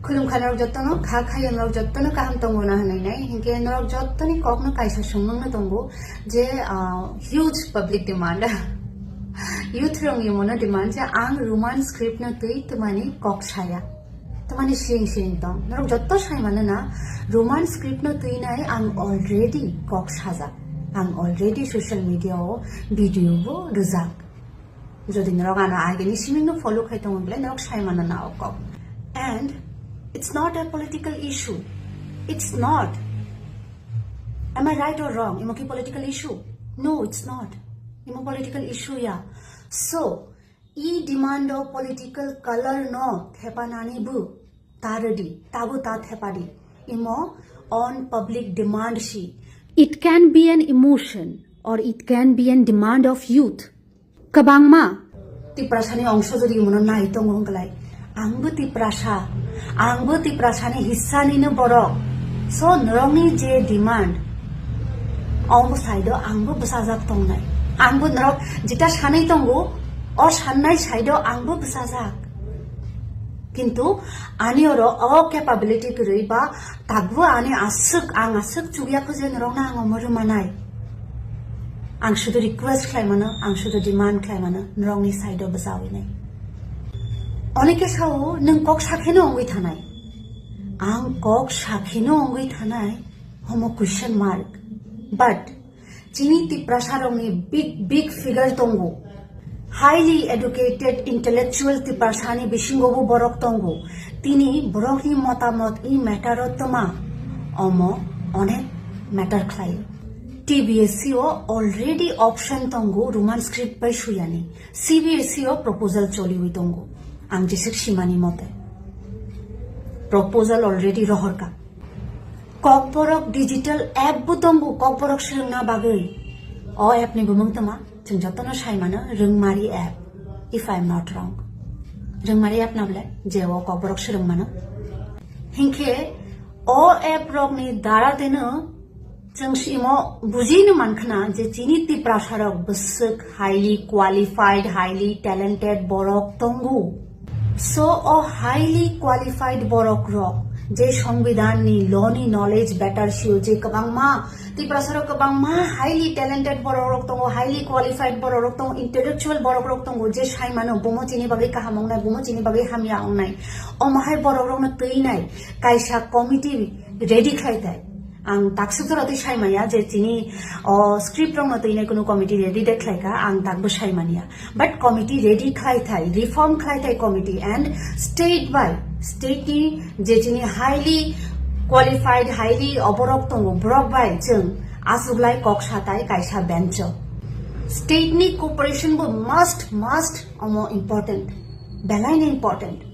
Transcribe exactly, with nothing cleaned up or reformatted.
Khulumkha norok jottono, kha khayung norok jottono kaham tongo na hwnwi nai. Hinkhe norok jottoni kokno kaisa sumungno tongo je, ah, huge public demand. Youth rokni mono demand je ang Roman script no twi twmani kok saya. Twmani siring siring tong. Norok jotto sai mano na, Roman script no twi nai ang already kok sajak. Ang already social media o video bo rwjak. Jodi norok ano agini siming no follow khai tongo bole norok sai mano na o kok. And it's not a political issue. It's not. Am I right or wrong? Imo ki political issue? No, it's not. Imo political issue ya. So, e demand o political color no thepanani bu taradi, tabu ta thepadi. Imo on public demand si. It can be an emotion or it can be an demand of youth. Kwbangma Tiprasani ongso jodi imono nai tongo hwnklai, angbo Tiprasa, angbo Tiprasani hissanino borok. So, norokni je demand, ongbo saido angbo bwsajak tongnai. Angbo norok jeta sanai tongo, o sannai saido angbo bwsajak. Kintu ani oro o capability kwrwi ba takbo ani aswk, ang aswk chukya kho je norokno ang omo rwmanai. Ang sudu request khlai mano, ang sudu demand khlai mano, norokni side o bwchawi nai. Onike sao nwng kok sakheno wngwi thanai. Ang kok sakheno wngwi thanai, homo question mark. But chini Tiprasa rokni big, big figure tongo. Highly educated intellectual Tiprasani bisingo bo borok tongo. Tini borokni motamot i matter o tma, omo onek matter khlaio. T B S C o already option tongo Roman script bai suyani. C B S C o proposal choliwi tongo. Ang jesik simani mote. Proposal already rohorka. Kokborok digital app bo tongo, Kokborok swrwngna bagwi. O app ni bumung tma? Chwng jotono sai mano, Rwngmari app, if I am not wrong. Rwngmari app na bole, je o Kokborok swrwng mano. Hinkhe, o app rokni dara deno chwng simo bujino mankhna je chini Tiprasa rok bwswk highly qualified, highly talented borok tongo. So, o highly qualified borok rok, je Songbidan ni law ni knowledge better sio, je kwbangma Tiprasa rok kwbangma highly talented borok rok tongo, highly qualified borok rok tongo, intellectual borok rok tongo, je sai mano, bumo chini bagwi kaham wngnai, bumo chini bagwi hamya wngnai. Omo hai borok rokno twi nai kaisa committee ready khlai thai. Ang takswk jora twi sai manya je chini o script rokno twi nai kunu committee ready de khlai kha, ang takbo sai manya. But committee ready khlai thai, reform khlai thai committee and state by state ni je chini highly qualified, highly oborok tongo, borok bai chwng achuklai kok satai kaisa bench o. State ni cooperation bo must, must omo important, belai ni important.